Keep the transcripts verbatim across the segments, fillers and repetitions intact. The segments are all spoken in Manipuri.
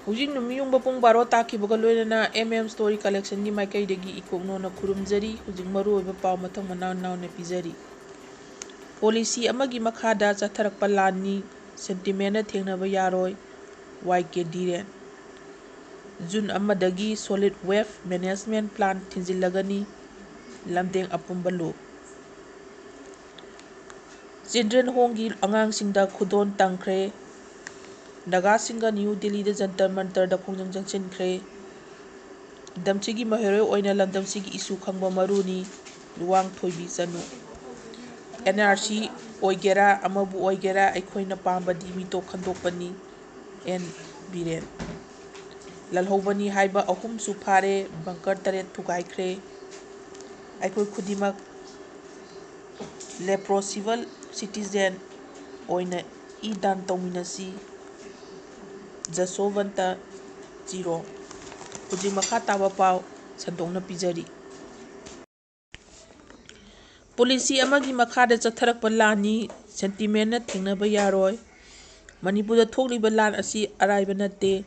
ꯍꯧꯖꯤꯛ ꯅꯨꯃꯤꯠ ꯌꯨꯡꯕ ꯄꯨꯡ ꯕꯥꯔꯣ ꯇꯥꯈꯤꯕꯒ ꯂꯣꯏꯅꯅ M M Story Collectionꯒꯤ ꯃꯥꯏꯀꯩꯗꯒꯤ ꯏꯀꯣꯛꯅꯣꯅ ꯈꯨꯔꯨꯝꯖꯔꯤ꯫ ꯍꯧꯖꯤꯛ ꯃꯔꯨꯑꯣꯏꯕ ꯄꯥꯎ ꯃꯊꯪ ꯃꯅꯥꯎ ꯅꯥꯎꯅ ꯄꯤꯖꯔꯤ꯫ Policy ꯑꯃꯒꯤ ꯃꯈꯥꯗ ꯆꯠꯊꯔꯛꯄ ꯂꯥꯟꯅꯤ, sentimentꯅ ꯊꯦꯡꯅꯕ ꯌꯥꯔꯣꯏ, Y K ꯙꯤꯔꯦꯟ꯫ June ꯑꯃꯗꯒꯤ Solid Waste Management Plan ꯊꯤꯡꯖꯤꯜꯂꯒꯅꯤ, ꯂꯝꯗꯦꯡ ꯑꯄꯨꯝꯕ ꯂꯨꯞ꯫ Children Homeꯒꯤ ꯑꯉꯥꯡꯁꯤꯡꯗ ꯈꯨꯗꯣꯜ ꯇꯝꯈ꯭ꯔꯦ꯫ ꯅꯥꯒꯥꯁꯤꯡꯒ ꯅ꯭ꯌꯨ ꯗꯤꯜꯂꯤꯗ ꯖꯟꯇꯔ ꯃꯟꯇꯔꯗ ꯈꯣꯡꯖꯪ ꯆꯪꯁꯤꯟꯈ꯭ꯔꯦ꯫ ꯂꯝꯗꯝꯁꯤꯒꯤ ꯃꯍꯩꯔꯣꯏ ꯑꯣꯏꯅ ꯂꯝꯗꯝꯁꯤꯒꯤ ꯏꯁꯨ ꯈꯪꯕ ꯃꯔꯨꯅꯤ, ꯂꯨꯋꯥꯡ ꯊꯣꯏꯕꯤ ꯆꯅꯨ꯫ N R C ꯑꯣꯏꯒꯦꯔꯥ, ꯑꯃꯕꯨ ꯑꯣꯏꯒꯦꯔꯥ, ꯑꯩꯈꯣꯏꯅ ꯄꯥꯝꯕꯗꯤ ꯃꯤꯇꯣꯞ ꯈꯟꯗꯣꯛꯄꯅꯤ, N ꯕꯤꯔꯦꯟ꯫ ꯂꯜꯍꯧꯕꯅꯤ ꯍꯥꯏꯕ ꯑꯍꯨꯝꯁꯨ ꯐꯥꯔꯦ, bunker ꯇꯔꯦꯠ ꯊꯨꯒꯥꯏꯈ꯭ꯔꯦ꯫ ꯑꯩꯈꯣꯏ ꯈꯨꯗꯤꯡꯃꯛ responsible citizen ꯑꯣꯏꯅ ꯏ ꯗꯥꯟ ꯇꯧꯃꯤꯟꯅꯁꯤ꯫ ꯖꯁꯣꯕꯟꯇ ꯆꯤꯔꯣ꯫ ꯍꯧꯖꯤꯛ ꯃꯈꯥ ꯇꯥꯕ ꯄꯥꯎ ꯁꯟꯗꯣꯛꯅ ꯄꯤꯖꯔꯤ꯫ Policy ꯑꯃꯒꯤ ꯃꯈꯥꯗ ꯆꯠꯊꯔꯛꯄ ꯂꯥꯟꯅꯤ, sentimentꯅ ꯊꯦꯡꯅꯕ ꯌꯥꯔꯣꯏ꯫ ꯃꯅꯤꯄꯨꯔꯗ ꯊꯣꯛꯂꯤꯕ ꯂꯥꯟ ꯑꯁꯤ ꯑꯔꯥꯏꯕ ꯅꯠꯇꯦ꯫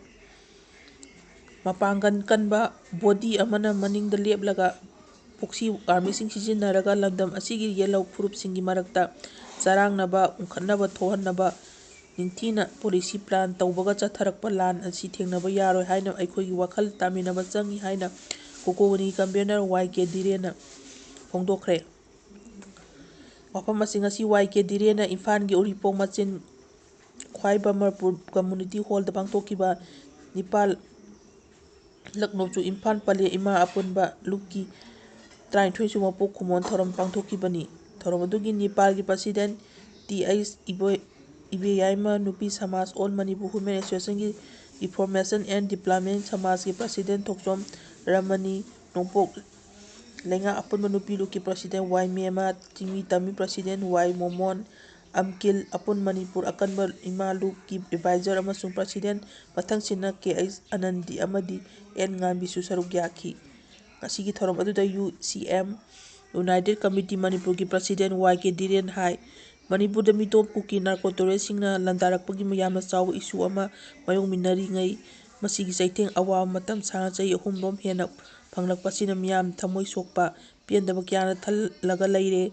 ꯃꯄꯥꯡꯒꯜ ꯀꯟꯕ body ꯑꯃꯅ ꯃꯅꯤꯡꯗ ꯂꯦꯞꯂꯒ proxy armyꯁꯤꯡ ꯁꯤꯖꯤꯟꯅꯔꯒ ꯂꯝꯗꯝ ꯑꯁꯤꯒꯤ ꯌꯦꯜꯍꯧ ꯐꯨꯔꯨꯞꯁꯤꯡꯒꯤ ꯃꯔꯛꯇ ꯆꯔꯥꯡꯅꯕ, ꯎꯪꯈꯠꯅꯕ ꯊꯣꯛꯍꯟꯅꯕ ꯅꯤꯡꯊꯤꯅ policy plan ꯇꯧꯕꯒ ꯆꯠꯊꯔꯛꯄ ꯂꯥꯟ ꯑꯁꯤ ꯊꯦꯡꯅꯕ ꯌꯥꯔꯣꯏ ꯍꯥꯏꯅ ꯑꯩꯈꯣꯏꯒꯤ ꯋꯥꯈꯜ ꯇꯥꯃꯤꯟꯅꯕ ꯆꯪꯏ ꯍꯥꯏꯅ COCOMAꯒꯤ convener Y K ꯙꯤꯔꯦꯟꯅ ꯐꯣꯡꯗꯣꯛꯈ꯭ꯔꯦ꯫ ꯋꯥꯐꯝ ꯑꯁꯤ ꯉꯁꯤ Y K ꯙꯤꯔꯦꯟꯅ ꯏꯝꯐꯥꯜꯒꯤ ꯎꯔꯤꯄꯣꯛ ꯃꯆꯤꯟ ꯈ꯭ꯋꯥꯏ ꯕꯃꯔꯄꯨꯔ community hallꯗ ꯄꯥꯡꯊꯣꯛꯈꯤꯕ ꯅꯤꯄꯥꯜ ꯂꯛꯅꯧ ꯇꯨ ꯏꯝꯐꯥꯜ ꯄꯂꯦ ꯏꯃꯥ ꯑꯄꯨꯟꯕ ꯂꯨꯞꯀꯤ ꯇꯔꯥꯅꯤꯊꯣꯏꯁꯨꯕ ꯄꯣꯛ ꯈꯨꯃꯣꯟ ꯊꯧꯔꯝ ꯄꯥꯡꯊꯣꯛꯈꯤꯕꯅꯤ꯫ ꯊꯧꯔꯝ ꯑꯗꯨꯒꯤ ꯅꯤꯄꯥꯜꯒꯤ president T H ꯏꯕꯣꯏ-, ꯏꯕꯦꯌꯥꯏꯃ ꯅꯨꯄꯤ ꯁꯃꯥꯖ, All Manipur Women Associationꯒꯤ Information and Development ꯁꯃꯥꯖꯀꯤ president ꯊꯣꯛꯆꯣꯝ ꯔꯃꯅꯤ, ꯅꯣꯡꯄꯣꯛ ꯂꯩꯉꯥꯛ ꯑꯄꯨꯟꯕ ꯅꯨꯄꯤ ꯂꯨꯞꯀꯤ president Y ꯃꯦꯃꯥ, ꯆꯤꯡꯃꯤ ꯇꯝꯃꯤ president Y ꯃꯣꯃꯣꯟ, ꯑꯝꯀꯤꯜ, ꯑꯄꯨꯟ ꯃꯅꯤꯄꯨꯔ ꯑꯀꯟꯕ ꯏꯃꯥ ꯂꯨꯞꯀꯤ advisor ꯑꯃꯁꯨꯡ president ꯃꯊꯪꯁꯤꯠꯅ K H ꯑꯅꯟꯗꯤ ꯑꯃꯗꯤ N ꯉꯥꯟꯕꯤꯁꯨ ꯁꯔꯨꯛ ꯌꯥꯈꯤ꯫ ꯉꯁꯤꯒꯤ ꯊꯧꯔꯝ ꯑꯗꯨꯗ U C M, United Committee ꯃꯅꯤꯄꯨꯔꯒꯤ president Y K ꯙꯤꯔꯦꯟ ꯍꯥꯏ, ꯃꯅꯤꯄꯨꯔꯗ ꯃꯤꯇꯣꯞ ꯀꯨꯀꯤ narco terroristꯁꯤꯡꯅ ꯂꯥꯟꯗꯥꯔꯛꯄꯒꯤ ꯌꯥꯝꯅ ꯆꯥꯎꯕ issue ꯑꯃ ꯃꯥꯌꯣꯛꯃꯤꯟꯅꯔꯤꯉꯩ ꯃꯁꯤꯒꯤ ꯆꯩꯊꯦꯡ ꯑꯋꯥꯕ ꯃꯇꯝ ꯁꯥꯡꯅ ꯆꯍꯤ ꯑꯍꯨꯝꯔꯣꯝ ꯍꯦꯟꯅ ꯐꯪꯂꯛꯄꯁꯤꯅ ꯃꯤꯌꯥꯝ ꯊꯃꯣꯏ ꯁꯣꯛꯄ, ꯄꯦꯟꯗꯕ ꯀꯌꯥꯅ ꯊꯜꯂꯒ ꯂꯩꯔꯦ꯫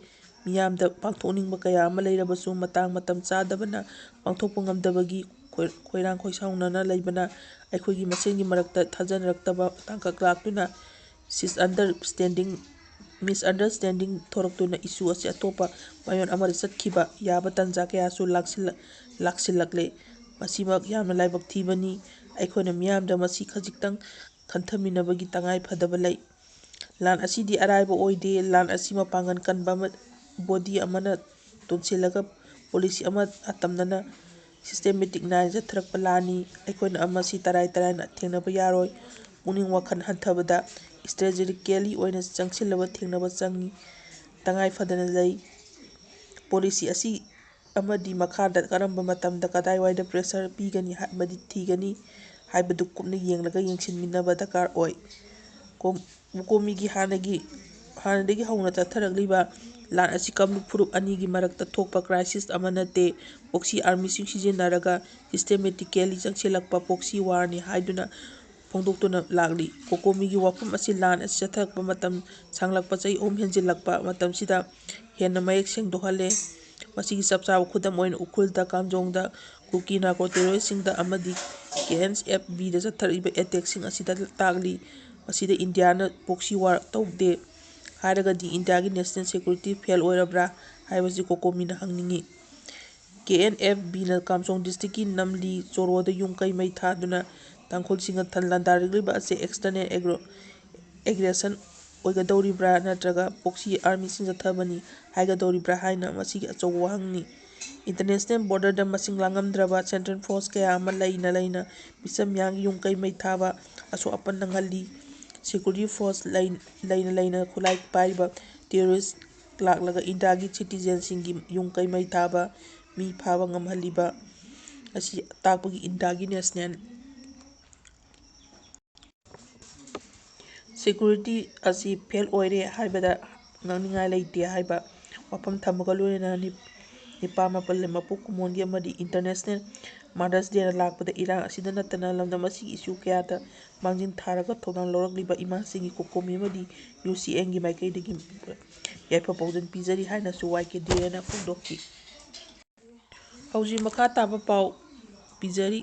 ꯃꯤꯌꯥꯝꯗ ꯄꯥꯡꯊꯣꯛꯅꯤꯡꯕ ꯀꯌꯥ ꯑꯃ ꯂꯩꯔꯕꯁꯨ ꯃꯇꯥꯡ ꯃꯇꯝ ꯆꯥꯗꯕꯅ ꯄꯥꯡꯊꯣꯛꯄ ꯉꯝꯗꯕꯒꯤ ꯈꯣꯏ-, ꯈꯣꯏꯔꯥꯡ ꯈꯣꯏꯁꯥꯎꯅꯅ ꯂꯩꯕꯅ ꯑꯩꯈꯣꯏꯒꯤ ꯃꯁꯦꯟꯒꯤ ꯃꯔꯛꯇ ꯊꯥꯖꯅꯔꯛꯇꯕ ꯇꯥꯡꯀꯛ ꯂꯥꯛꯇꯨꯅ misunderstanding, misunderstanding ꯊꯣꯔꯛꯇꯨꯅ issue ꯑꯁꯤ ꯑꯇꯣꯞꯄ ꯃꯥꯏꯑꯣꯟ ꯑꯃꯗ ꯆꯠꯈꯤꯕ ꯌꯥꯕ ꯇꯥꯟꯖꯥ ꯀꯌꯥꯁꯨ ꯂꯥꯛꯁꯤꯜꯂ-, ꯂꯥꯛꯁꯤꯜꯂꯛꯂꯦ꯫ ꯃꯁꯤꯃꯛ ꯌꯥꯝꯅ ꯂꯥꯏꯕꯛ ꯊꯤꯕꯅꯤ꯫ ꯑꯩꯈꯣꯏꯅ ꯃꯤꯌꯥꯝꯗ ꯃꯁꯤ ꯈꯖꯤꯛꯇꯪ ꯈꯟꯊꯃꯤꯟꯅꯕꯒꯤ ꯇꯉꯥꯏ ꯐꯗꯕ ꯂꯩ꯫ ꯂꯥꯟ ꯑꯁꯤꯗꯤ ꯑꯔꯥꯏꯕ ꯑꯣꯏꯗꯦ꯫ ꯂꯥꯟ ꯑꯁꯤ ꯃꯄꯥꯡꯒꯜ ꯀꯟꯕ ꯑꯃ, body ꯑꯃꯅ ꯇꯣꯟꯁꯤꯜꯂꯒ policy ꯑꯃ ꯑꯇꯝꯅꯅ systematic ꯅꯥꯏꯅ ꯆꯠꯊꯔꯛꯄ ꯂꯥꯟꯅꯤ꯫ ꯑꯩꯈꯣꯏꯅ ꯃꯁꯤ ꯇꯔꯥꯏ ꯇꯔꯥꯏꯅ ꯊꯦꯡꯅꯕ ꯌꯥꯔꯣꯏ꯫ ꯄꯨꯛꯅꯤꯡ ꯋꯥꯈꯜ ꯍꯟꯊꯕꯗ strategically ꯑꯣꯏꯅ ꯆꯪꯁꯤꯜꯂꯕ ꯊꯦꯡꯅꯕ ꯆꯪꯉꯤ꯫ ꯇꯉꯥꯏ ꯐꯗꯅ ꯂꯩ꯫ Policy ꯑꯁꯤ ꯑꯃꯗꯤ ꯃꯈꯥꯗ ꯀꯔꯝꯕ ꯃꯇꯝꯗ ꯀꯗꯥꯏꯋꯥꯏꯗ pressure ꯄꯤꯒꯅꯤ ꯍꯥꯏ-, ꯑꯃꯗꯤ ꯊꯤꯒꯅꯤ ꯍꯥꯏꯕꯗꯨ ꯀꯨꯞꯅ ꯌꯦꯡꯂꯒ ꯌꯦꯡꯁꯤꯟꯃꯤꯟꯅꯕ ꯗꯔꯀꯥꯔ ꯑꯣꯏ꯫ ꯀꯣꯝ-, ꯀꯣꯃꯤꯒꯤ ꯍꯥꯟꯅꯒꯤ, ꯍꯥꯟꯅꯗꯒꯤ ꯍꯧꯅ ꯆꯠꯊꯔꯛꯂꯤꯕ ꯂꯥꯟ ꯑꯁꯤ ꯀꯥꯡꯂꯨꯞ ꯐꯨꯔꯨꯞ ꯑꯅꯤꯒꯤ ꯃꯔꯛꯇ ꯊꯣꯛꯄ crisis ꯑꯃ ꯅꯠꯇꯦ꯫ Proxy armyꯁꯤꯡ ꯁꯤꯖꯤꯟꯅꯔꯒ systematically ꯆꯪꯁꯤꯜꯂꯛꯄ proxy warꯅꯤ ꯍꯥꯏꯗꯨꯅ ꯐꯣꯡꯗꯣꯛꯇꯨꯅ ꯂꯥꯛꯂꯤ꯫ ꯀꯣꯀꯣꯃꯤꯒꯤ ꯋꯥꯐꯝ ꯑꯁꯤ ꯂꯥꯟ ꯑꯁꯤ ꯆꯠꯊꯔꯛꯄ ꯃꯇꯝ ꯁꯥꯡꯂꯛꯄ, ꯆꯍꯤ ꯑꯍꯨꯝ ꯍꯦꯟꯖꯤꯜꯂꯛꯄ ꯃꯇꯝꯁꯤꯗ ꯍꯦꯟꯅ ꯃꯌꯦꯛ ꯁꯦꯡꯗꯣꯛꯍꯜꯂꯦ꯫ ꯃꯁꯤꯒꯤ ꯆꯞ ꯆꯥꯕ ꯈꯨꯗꯝ ꯑꯣꯏꯅ ꯎꯈ꯭ꯔꯨꯜꯗ, ꯀꯥꯝꯖꯣꯡꯗ ꯀꯨꯀꯤ narco terroristꯁꯤꯡꯗ ꯑꯃꯗꯤ K N F Bꯗ ꯆꯠꯊꯔꯛꯂꯤꯕ attackꯁꯤꯡ ꯑꯁꯤꯗ ꯇꯥꯛꯂꯤ꯫ ꯃꯁꯤꯗ ꯏꯟꯗꯤꯌꯥꯅ proxy war ꯇꯧꯗꯦ ꯍꯥꯏꯔꯒꯗꯤ ꯏꯟꯗꯤꯌꯥꯒꯤ national security fail ꯑꯣꯏꯔꯕ꯭ꯔꯥ ꯍꯥꯏꯕꯁꯤ ꯀꯣꯀꯣꯃꯤꯅ ꯍꯪꯅꯤꯡꯏ꯫ K N F Bꯅ ꯀꯥꯝꯖꯣꯡ districtꯀꯤ ꯅꯝꯂꯤ ꯆꯣꯔꯣꯗ ꯌꯨꯝ ꯀꯩ ꯃꯩ ꯊꯥꯗꯨꯅ ꯇꯥꯡꯈꯨꯜꯁꯤꯡꯒ ꯊꯜ ꯂꯥꯟꯗꯥꯔꯛꯂꯤꯕ ꯑꯁꯤ external aggro-, aggression ꯑꯣꯏꯒꯗꯧꯔꯤꯕ꯭ꯔꯥ ꯅꯠꯇ꯭ꯔꯒ proxy armyꯁꯤꯡ ꯆꯠꯊꯕꯅꯤ ꯍꯥꯏꯒꯗꯧꯔꯤꯕ꯭ꯔꯥ ꯍꯥꯏꯅ ꯃꯁꯤꯒꯤ ꯑꯆꯧꯕ ꯋꯥꯍꯪꯅꯤ꯫ International borderꯗ ꯃꯁꯤꯡ ꯂꯥꯡꯉꯝꯗ꯭ꯔꯕ central force ꯀꯌꯥ ꯑꯃ ꯂꯩꯅ ꯂꯩꯅ ꯃꯤꯆꯝ ꯃꯤꯌꯥꯝꯒꯤ ꯌꯨꯝ ꯀꯩ ꯃꯩ ꯊꯥꯕ, ꯑꯁꯣꯛ ꯑꯄꯟ ꯅꯪꯍꯜꯂꯤ꯫ Security force ꯂꯩ-, ꯂꯩꯅ ꯂꯩꯅ ꯈꯨꯠꯂꯥꯏ ꯄꯥꯏꯔꯤꯕ terrorist ꯂꯥꯛꯂꯒ ꯏꯟꯗꯤꯌꯥꯒꯤ citizenꯁꯤꯡꯒꯤ ꯌꯨꯝ ꯀꯩ ꯃꯩ ꯊꯥꯕ, ꯃꯤ ꯐꯥꯕ ꯉꯝꯍꯜꯂꯤꯕ ꯑꯁꯤ ꯇꯥꯛꯄꯒꯤ ꯏꯟꯗꯤꯌꯥꯒꯤ national security ꯑꯁꯤ fail ꯑꯣꯏꯔꯦ ꯍꯥꯏꯕꯗ ꯉꯛꯅꯤꯡꯉꯥꯏ ꯂꯩꯇꯦ ꯍꯥꯏꯕ ꯋꯥꯐꯝ ꯊꯝꯕꯒ ꯂꯣꯏꯅꯅ ꯅꯤ-, ꯅꯤꯄꯥ ꯃꯥꯄꯜ ꯃꯄꯣꯛ ꯀꯨꯝꯑꯣꯟꯒꯤ ꯑꯃꯗꯤ international Mother's Dayꯅ ꯂꯥꯛꯄꯗ ꯏꯔꯥꯡ ꯑꯁꯤꯗ ꯅꯠꯇꯅ ꯂꯝꯗꯝ ꯑꯁꯤꯒꯤ issue ꯀꯌꯥꯗ ꯃꯥꯡꯖꯤꯜ ꯊꯥꯔꯒ ꯊꯧꯗꯥꯡ ꯂꯧꯔꯛꯂꯤꯕ ꯏꯃꯥꯁꯤꯡꯒꯤ ꯀꯣꯀꯣꯃꯤ ꯑꯃꯗꯤ UCNꯒꯤ ꯃꯥꯏꯀꯩꯗꯒꯤ ꯌꯥꯏꯐ ꯄꯥꯎꯖꯦꯜ ꯄꯤꯖꯔꯤ ꯍꯥꯏꯅꯁꯨ YKDAꯅ ꯐꯣꯡꯗꯣꯛꯈꯤ꯫ ꯍꯧꯖꯤꯛ ꯃꯈꯥ ꯇꯥꯕ ꯄꯥꯎ ꯄꯤꯖꯔꯤ꯫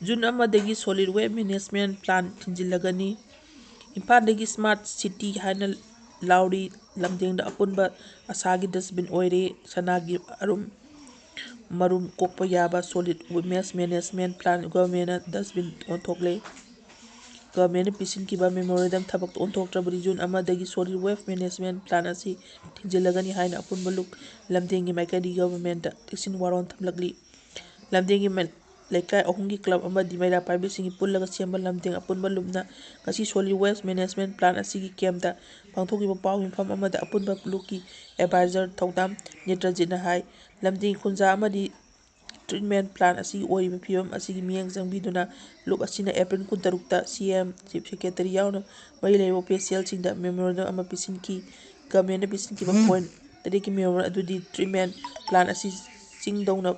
June ꯑꯃꯗꯒꯤ solid waste management plan ꯊꯤꯡꯖꯤꯜꯂꯒꯅꯤ꯫ ꯏꯝꯐꯥꯜꯗꯒꯤ smart city ꯍꯥꯏꯅ ꯂꯥꯎꯔꯤ꯫ ꯂꯝꯗꯦꯡꯗ ꯑꯄꯨꯟꯕ ꯑꯁꯥꯒꯤ dustbin ꯑꯣꯏꯔꯦ꯫ ꯁꯅꯥꯒꯤ ꯑꯔꯨꯝ ꯃꯔꯨꯝ ꯀꯣꯛꯄ ꯌꯥꯕ solid waste management plan governmentꯅ dustbin ꯑꯣꯟꯊꯣꯛꯂꯦ꯫ Governmentꯅ ꯄꯤꯁꯤꯟꯈꯤꯕ memorandum ꯊꯕꯛꯇ ꯑꯣꯟꯊꯣꯛꯇ꯭ꯔꯕꯗꯤ June ꯑꯃꯗꯒꯤ solid waste management plan ꯑꯁꯤ ꯊꯤꯡꯖꯤꯜꯂꯒꯅꯤ ꯍꯥꯏꯅ ꯑꯄꯨꯟꯕ ꯂꯨꯞ ꯂꯝꯗꯦꯡꯒꯤ ꯃꯥꯏꯀꯩꯗꯒꯤ governmentꯇ ꯆꯦꯛꯁꯤꯟ ꯋꯥꯔꯣꯜ ꯊꯝꯂꯛꯂꯤ꯫ ꯂꯝꯗꯦꯡꯒꯤ ꯃ-, ꯂꯩꯀꯥꯏ ꯑꯍꯨꯝꯒꯤ club ꯑꯃꯗꯤ ꯃꯩꯔꯥ ꯄꯥꯏꯕꯤꯁꯤꯡꯒꯤ ꯄꯨꯜꯂꯒ ꯁꯦꯝꯕ ꯂꯝꯗꯦꯡ ꯑꯄꯨꯟꯕ ꯂꯨꯞꯅ ꯉꯁꯤ solid waste management plan ꯑꯁꯤꯒꯤ campꯇ ꯄꯥꯡꯊꯣꯛꯈꯤꯕ ꯄꯥꯎ ꯃꯤꯐꯝ ꯑꯃꯗ ꯑꯄꯨꯟꯕ ꯂꯨꯞꯀꯤ advisor ꯊꯧꯗꯥꯝ ꯅꯦꯇ꯭ꯔꯖꯤꯠꯅ ꯍꯥꯏ꯫ ꯂꯝꯗꯦꯡ ꯈꯨꯟꯖꯥ ꯑꯃꯗꯤ treatment plan ꯑꯁꯤꯒꯤ ꯑꯣꯏꯔꯤꯕ ꯐꯤꯕꯝ ꯑꯁꯤꯒꯤ ꯃꯤꯠꯌꯦꯡ ꯆꯪꯕꯤꯗꯨꯅ ꯂꯨꯞ ꯑꯁꯤꯅ April ꯀꯨꯟꯇꯔꯨꯛꯇ CM, Chief Secretary ꯌꯥꯎꯅ ꯃꯔꯤ ꯂꯩꯅꯕ officialꯁꯤꯡꯗ memorandum ꯑꯃ ꯄꯤꯁꯤꯟꯈꯤ꯫ Governmentꯅ ꯄꯤꯁꯤꯟꯈꯤꯕ point ꯇꯔꯦꯠꯀꯤ memorandum ꯑꯗꯨꯗꯤ treatment plan ꯑꯁꯤ ꯆꯤꯡꯗꯧꯅ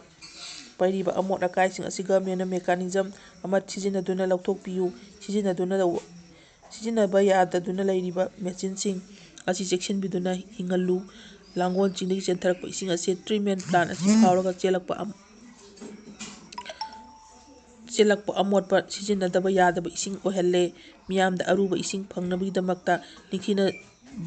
ꯄꯩꯔꯤꯕ ꯑꯃꯣꯠ ꯑꯀꯥꯏꯁꯤꯡ ꯑꯁꯤ governmentꯅ mechanism ꯑꯃ ꯁꯤꯖꯤꯟꯅꯗꯨꯅ ꯂꯧꯊꯣꯛꯄꯤꯌꯨ, ꯁꯤꯖꯤꯟꯅꯗꯨꯅ ꯂꯧ-, ꯁꯤꯖꯤꯟꯅꯕ ꯌꯥꯗꯗꯨꯅ ꯂꯩꯔꯤꯕ machineꯁꯤꯡ ꯑꯁꯤ ꯆꯦꯛꯁꯤꯟꯕꯤꯗꯨꯅ ꯍꯤꯡꯍꯜꯂꯨ꯫ ꯂꯥꯡꯒꯣꯜ ꯆꯤꯡꯗꯒꯤ ꯆꯦꯟꯊꯔꯛꯄ ꯏꯁꯤꯡ ꯑꯁꯤ treatment plant ꯑꯁꯤ ꯐꯥꯎꯔꯒ ꯆꯦꯜꯂꯛꯄ ꯑꯃ ꯆꯦꯜꯂꯛꯄ ꯑꯃꯣꯠꯄ ꯁꯤꯖꯤꯟꯅꯗꯕ ꯌꯥꯗꯕ ꯏꯁꯤꯡ ꯑꯣꯏꯍꯜꯂꯦ꯫ ꯃꯤꯌꯥꯝꯗ ꯑꯔꯨꯕ ꯏꯁꯤꯡ ꯐꯪꯅꯕꯒꯤꯗꯃꯛꯇ ꯅꯤꯡꯊꯤꯅ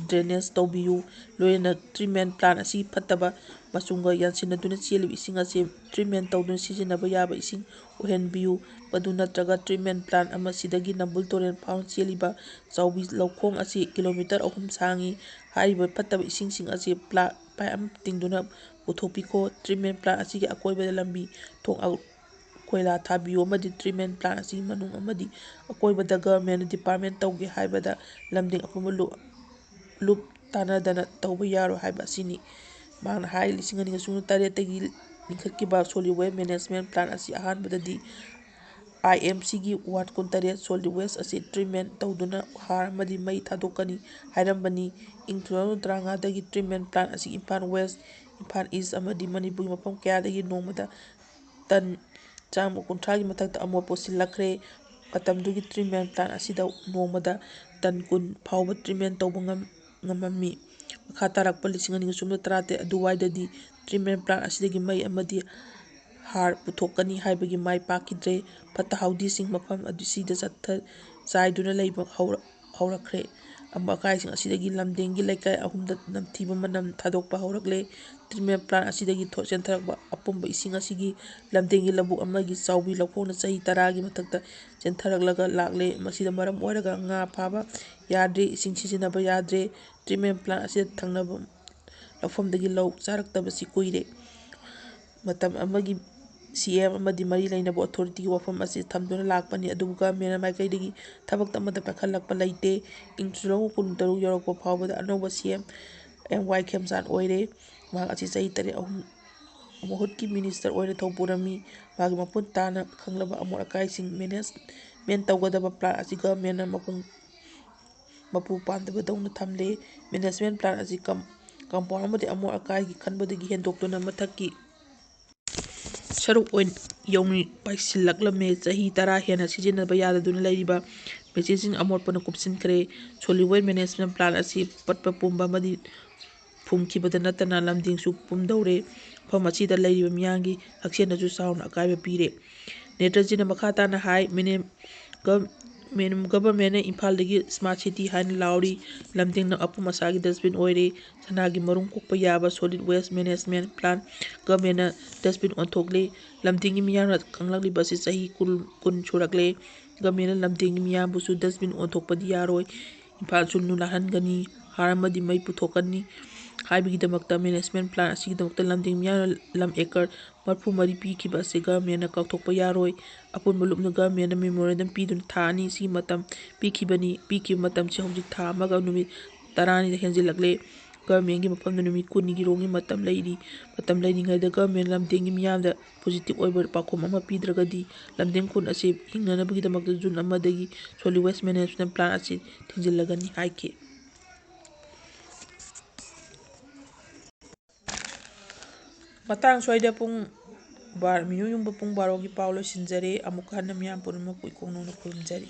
drainage ꯇꯧꯕꯤꯌꯨ꯫ ꯂꯣꯏꯅꯅ treatment plant ꯑꯁꯤ ꯐꯠꯇꯕ ꯃꯆꯨꯝꯒ ꯌꯥꯟꯁꯤꯟꯅꯗꯨꯅ ꯆꯦꯜꯂꯤꯕ ꯏꯁꯤꯡ ꯑꯁꯤ treatment ꯇꯧꯗꯨꯅ ꯁꯤꯖꯤꯟꯅꯕ ꯌꯥꯕ ꯏꯁꯤꯡ ꯑꯣꯏꯍꯟꯕꯤꯌꯨ꯫ ꯃꯗꯨ ꯅꯠꯇ꯭ꯔꯒ treatment plant ꯑꯃ ꯁꯤꯗꯒꯤ ꯅꯝꯕꯨꯜ ꯇꯨꯔꯦꯜ ꯐꯥꯎꯅ ꯆꯦꯜꯂꯤꯕ ꯆꯥꯎꯕꯤ ꯂꯧꯈꯣꯡ ꯑꯁꯤ kilometre ꯑꯍꯨꯝ ꯁꯥꯡꯏ꯫ ꯍꯥꯏꯔꯤꯕ ꯐꯠꯇꯕ ꯏꯁꯤꯡꯁꯤꯡ ꯑꯁꯤ ꯄ꯭ꯂꯥ-, pipe ꯑꯃ ꯇꯤꯡꯗꯨꯅ ꯄꯨꯊꯣꯛꯄꯤꯈꯣ꯫ Treatment plant ꯑꯁꯤꯒꯤ ꯑꯀꯣꯏꯕꯗ ꯂꯝꯕꯤ ꯊꯣꯡ ꯑ-, ꯀꯣꯏꯂꯥ ꯊꯥꯕꯤꯌꯨ ꯑꯃꯗꯤ treatment plant ꯑꯁꯤꯒꯤ ꯃꯅꯨꯡ ꯑꯃꯗꯤ ꯑꯀꯣꯏꯕꯗ government department ꯇꯧꯒꯦ ꯍꯥꯏꯕꯗ ꯂꯝꯗꯤꯡ ꯑꯄꯨꯟꯕ ꯂꯨ-, ꯂꯨꯞ ꯇꯥꯟꯅꯗꯅ ꯇꯧꯕ ꯌꯥꯔꯣꯏ ꯍꯥꯏꯕ ꯑꯁꯤꯅꯤ꯫ ꯃꯍꯥꯛꯅ ꯍꯥꯏ, ꯂꯤꯁꯤꯡ ꯑꯅꯤꯒ ꯁꯨꯞꯅ ꯇꯔꯦꯠꯇꯒꯤ ꯂꯤꯡꯈꯠꯈꯤꯕ solid waste management plan ꯑꯁꯤ ꯑꯍꯥꯟꯕꯗꯗꯤ IMCꯒꯤ ward ꯀꯨꯟꯇꯔꯦꯠ solid waste ꯑꯁꯤ treatment ꯇꯧꯗꯨꯅ ꯍꯥꯔ ꯑꯃꯗꯤ ꯃꯩ ꯊꯥꯗꯣꯛꯀꯅꯤ ꯍꯥꯏꯔꯝꯕꯅꯤ꯫ ꯏꯪ two thousand ꯇꯔꯥꯃꯉꯥꯗꯒꯤ treatment plant ꯑꯁꯤ ꯏꯝꯐꯥꯜ West, ꯏꯝꯐꯥꯜ East ꯑꯃꯗꯤ ꯃꯅꯤꯄꯨꯔꯒꯤ ꯃꯐꯝ ꯀꯌꯥꯗꯒꯤ ꯅꯣꯡꯃꯗ ton ꯆꯥꯝꯃ ꯀꯨꯟꯊ꯭ꯔꯥꯒꯤ ꯃꯊꯛꯇ ꯑꯃꯣꯠꯄ ꯄꯨꯁꯤꯜꯂꯛꯈ꯭ꯔꯦ꯫ ꯃꯇꯝꯗꯨꯒꯤ treatment plant ꯑꯁꯤꯗ ꯅꯣꯡꯃꯗ ꯇꯟ ꯀꯨꯟ ꯐꯥꯎꯕ treatment ꯇꯧꯕ ꯉꯝ-, ꯉꯝꯃꯝꯃꯤ꯫ ꯃꯈꯥ ꯇꯥꯔꯛꯄ ꯂꯤꯁꯤꯡ ꯑꯅꯤꯒ ꯁꯨꯞꯅ ꯇꯔꯥꯇꯔꯦꯠ ꯑꯗꯨꯋꯥꯏꯗꯗꯤ treatment plant ꯑꯁꯤꯗꯒꯤ ꯃꯩ ꯑꯃꯗꯤ ꯍꯥꯔ ꯄꯨꯊꯣꯛꯀꯅꯤ ꯍꯥꯏꯕꯒꯤ ꯃꯥꯏ ꯄꯥꯛꯈꯤꯗ꯭ꯔꯦ꯫ ꯐꯠꯇ ꯍꯥꯎꯗꯤꯁꯤꯡ ꯃꯐꯝ ꯑꯗꯨ ꯁꯤꯗ ꯆꯠꯊ-, ꯆꯥꯏꯗꯨꯅ ꯂꯩꯕ ꯍꯧꯔ-, ꯍꯧꯔꯛꯈ꯭ꯔꯦ꯫ ꯑꯃꯣꯠ ꯑꯀꯥꯏꯁꯤꯡ ꯑꯁꯤꯗꯒꯤ ꯂꯝꯗꯦꯡꯒꯤ ꯂꯩꯀꯥꯏ ꯑꯍꯨꯝꯗ ꯅꯝꯊꯤꯕ ꯃꯅꯝ ꯊꯥꯗꯣꯛꯄ ꯍꯧꯔꯛꯂꯦ꯫ Treatment plant ꯑꯁꯤꯗꯒꯤ ꯊꯣ-, ꯆꯦꯟꯊꯔꯛꯄ ꯑꯄꯨꯝꯕ ꯏꯁꯤꯡ ꯑꯁꯤꯒꯤ ꯂꯝꯗꯦꯡꯒꯤ ꯂꯧꯕꯨꯛ ꯑꯃꯒꯤ ꯆꯥꯎꯕꯤ ꯂꯧꯐꯣꯡꯅ ꯆꯍꯤ ꯇꯔꯥꯒꯤ ꯃꯊꯛꯇ ꯆꯦꯟꯊꯔꯛꯂꯒ ꯂꯥꯛꯂꯦ꯫ ꯃꯁꯤꯗ ꯃꯔꯝ ꯑꯣꯏꯔꯒ ꯉꯥ ꯐꯥꯕ ꯌꯥꯗ꯭ꯔꯦ, ꯏꯁꯤꯡ ꯁꯤꯖꯤꯟꯅꯕ ꯌꯥꯗ꯭ꯔꯦ꯫ Treatment plant ꯑꯁꯤꯗ ꯊꯪꯅꯕ ꯂꯧꯐꯝꯗꯒꯤ ꯂꯧ ꯆꯥꯔꯛꯇꯕꯁꯤ ꯀꯨꯏꯔꯦ꯫ ꯃꯇꯝ ꯑꯃꯒꯤ C M ꯑꯃꯗꯤ ꯃꯔꯤ ꯂꯩꯅꯕ authority ꯒꯤ ꯋꯥꯐꯝ ꯑꯁꯤ ꯊꯝꯗꯨꯅ ꯂꯥꯛꯄꯅꯤ, ꯑꯗꯨꯕꯨ government ꯃꯥꯏꯀꯩꯗꯒꯤ ꯊꯕꯛ ꯑꯃꯠꯇ ꯄꯥꯏꯈꯠꯂꯛꯄ ꯂꯩꯇꯦ꯫ ꯏꯪ ꯁꯣꯛ ꯀꯨꯟꯇꯔꯨꯛ ꯌꯧꯔꯛꯄ ꯐꯥꯎꯕꯗ ꯑꯅꯧꯕ C M M Y ꯈꯦꯝꯆꯥꯟ ꯑꯣꯏꯔꯦ꯫ ꯃꯍꯥꯛ ꯑꯁꯤ ꯆꯍꯤ ꯇꯔꯦꯠ ꯑꯍꯨꯝ ꯃꯍꯨꯠꯀꯤ minister ꯑꯣꯏꯅ ꯊꯧꯄꯨꯔꯝꯃꯤ꯫ ꯃꯥꯒꯤ ꯃꯄꯨꯟ ꯇꯥꯅ ꯈꯪꯂꯕ ꯑꯃꯣꯠ ꯑꯀꯥꯏꯁꯤꯡ management ꯇꯧꯒꯗꯕ plant ꯑꯁꯤ government ꯅ ꯃꯄꯨꯡ ꯃꯄꯨ ꯄꯥꯟꯗꯕꯗꯧꯅ ꯊꯝꯂꯦ꯫ Management plant ꯑꯁꯤ ꯀꯝ-, compound ꯑꯃꯗꯤ ꯑꯃꯣꯠ ꯑꯀꯥꯏꯒꯤ ꯈꯟꯕꯗꯒꯤ ꯍꯦꯟꯗꯣꯛꯇꯨꯅ ꯃꯊꯛꯀꯤ ꯁꯔꯨꯛ ꯑꯣꯏꯅ ꯌꯧꯅ ꯄꯥꯏꯁꯤꯜꯂꯛꯂꯝꯃꯦ꯫ ꯆꯍꯤ ꯇꯔꯥ ꯍꯦꯟꯅ ꯁꯤꯖꯤꯟꯅꯕ ꯌꯥꯗꯗꯨꯅ ꯂꯩꯔꯤꯕ machine ꯁꯤꯡ ꯑꯃꯣꯠꯄꯅ ꯀꯨꯞꯁꯤꯟꯈ꯭ꯔꯦ꯫ Solid waste management plant ꯑꯁꯤ ꯄꯠꯄ ꯄꯨꯝꯕ ꯑꯃꯗꯤ ꯐꯨꯝꯈꯤꯕꯗ ꯅꯠꯇꯅ ꯂꯝꯗꯦꯡꯁꯨ ꯄꯨꯝꯗꯧꯔꯦ꯫ ꯃꯐꯝ ꯑꯁꯤꯗ ꯂꯩꯔꯤꯕ ꯃꯤꯌꯥꯝꯒꯤ ꯍꯛꯁꯦꯜꯗꯁꯨ ꯆꯥꯎꯅ ꯑꯀꯥꯏꯕ ꯄꯤꯔꯦ꯫ ꯅꯦꯇ꯭ꯔꯖꯤꯅ ꯃꯈꯥ ꯇꯥꯅ ꯍꯥꯏ, ꯃꯤꯅꯦꯝ-, ꯒꯚ-, ꯃꯦꯅꯦꯝ, government ꯅ ꯏꯝꯐꯥꯜꯗꯒꯤ smart city ꯍꯥꯏꯅ ꯂꯥꯎꯔꯤ꯫ ꯂꯝꯗꯦꯡꯅ ꯑꯄꯨꯝ ꯑꯁꯥꯒꯤ dustbin ꯑꯣꯏꯔꯦ꯫ ꯁꯅꯥꯒꯤ ꯃꯔꯨꯝ ꯀꯣꯛꯄ ꯌꯥꯕ solid waste management plant government ꯅ dustbin ꯑꯣꯟꯊꯣꯛꯂꯦ꯫ ꯂꯝꯗꯦꯡꯒꯤ ꯃꯤꯌꯥꯝꯅ ꯈꯪꯂꯛꯂꯤꯕ ꯑꯁꯤ ꯆꯍꯤ ꯀꯨꯟ, ꯀꯨꯟ ꯁꯨꯔꯛꯂꯦ꯫ Government ꯅ ꯂꯝꯗꯦꯡꯒꯤ ꯃꯤꯌꯥꯝꯕꯨꯁꯨ dustbin ꯑꯣꯟꯊꯣꯛꯄꯗꯤ ꯌꯥꯔꯣꯏ꯫ ꯏꯝꯐꯥꯜꯁꯨ ꯂꯨ ꯅꯥꯜꯍꯟꯒꯅꯤ, ꯍꯥꯔ ꯑꯃꯗꯤ ꯃꯩ ꯄꯨꯊꯣꯛꯀꯅꯤ ꯍꯥꯏꯕꯒꯤꯗꯃꯛꯇ management plant ꯑꯁꯤꯒꯤꯗꯃꯛꯇ ꯂꯝꯗꯦꯡ ꯃꯤꯌꯥꯝꯅ ꯂꯝ acre ꯃꯔꯤꯐꯨ ꯃꯔꯤ ꯄꯤꯈꯤꯕ ꯑꯁꯤ government ꯅ ꯀꯥꯎꯊꯣꯛꯄ ꯌꯥꯔꯣꯏ꯫ ꯑꯄꯨꯟꯕ ꯂꯨꯞꯅ government ꯅ memorandum ꯄꯤꯗꯨꯅ ꯊꯥ ꯑꯅꯤ ꯁꯤꯒꯤ ꯃꯇꯝ ꯄꯤꯈꯤꯕꯅꯤ꯫ ꯄꯤꯈꯤꯕ ꯃꯇꯝꯁꯤ ꯍꯧꯖꯤꯛ ꯊꯥ ꯑꯃꯒ ꯅꯨꯃꯤꯠ ꯇꯔꯥꯅꯤꯗ ꯍꯦꯟꯖꯤꯜꯂꯛꯂꯦ꯫ Government ꯀꯤ ꯃꯐꯝꯗ ꯅꯨꯃꯤꯠ ꯀꯨꯟꯅꯤꯒꯤ ꯔꯣꯝꯒꯤ ꯃꯇꯝ ꯂꯩꯔꯤ꯫ ꯃꯇꯝ ꯂꯩꯔꯤꯉꯩꯗ government ꯂꯝꯗꯦꯡꯒꯤ ꯃꯤꯌꯥꯝꯗ positive ꯑꯣꯏꯕ ꯄꯥꯎꯈꯨꯝ ꯑꯃ ꯄꯤꯗ꯭ꯔꯒꯗꯤ ꯂꯝꯗꯦꯡ ꯈꯨꯟ ꯑꯁꯤ ꯍꯤꯡꯅꯅꯕꯒꯤꯗꯃꯛꯇ June ꯑꯃꯗꯒꯤ solid waste management plant ꯑꯁꯤ ꯊꯤꯡꯖꯤꯜꯂꯒꯅꯤ ꯍꯥꯏꯈꯤ꯫ ꯃꯇꯥꯡ ꯁ꯭ꯋꯥꯏꯗ ꯄꯨꯡ ꯕꯥꯔ-, ꯃꯤꯑꯣꯏ ꯌꯨꯡꯕ ꯄꯨꯡ ꯕꯥꯔꯣꯒꯤ ꯄꯥꯎ ꯂꯣꯏꯁꯤꯟꯖꯔꯦ꯫ ꯑꯃꯨꯛꯀ ꯍꯟꯅ ꯃꯤꯌꯥꯝ ꯄꯨꯝꯅꯃꯛꯄꯨ ꯏꯀꯣꯡ ꯅꯧꯅ ꯈꯨꯔꯨꯝꯖꯔꯤ꯫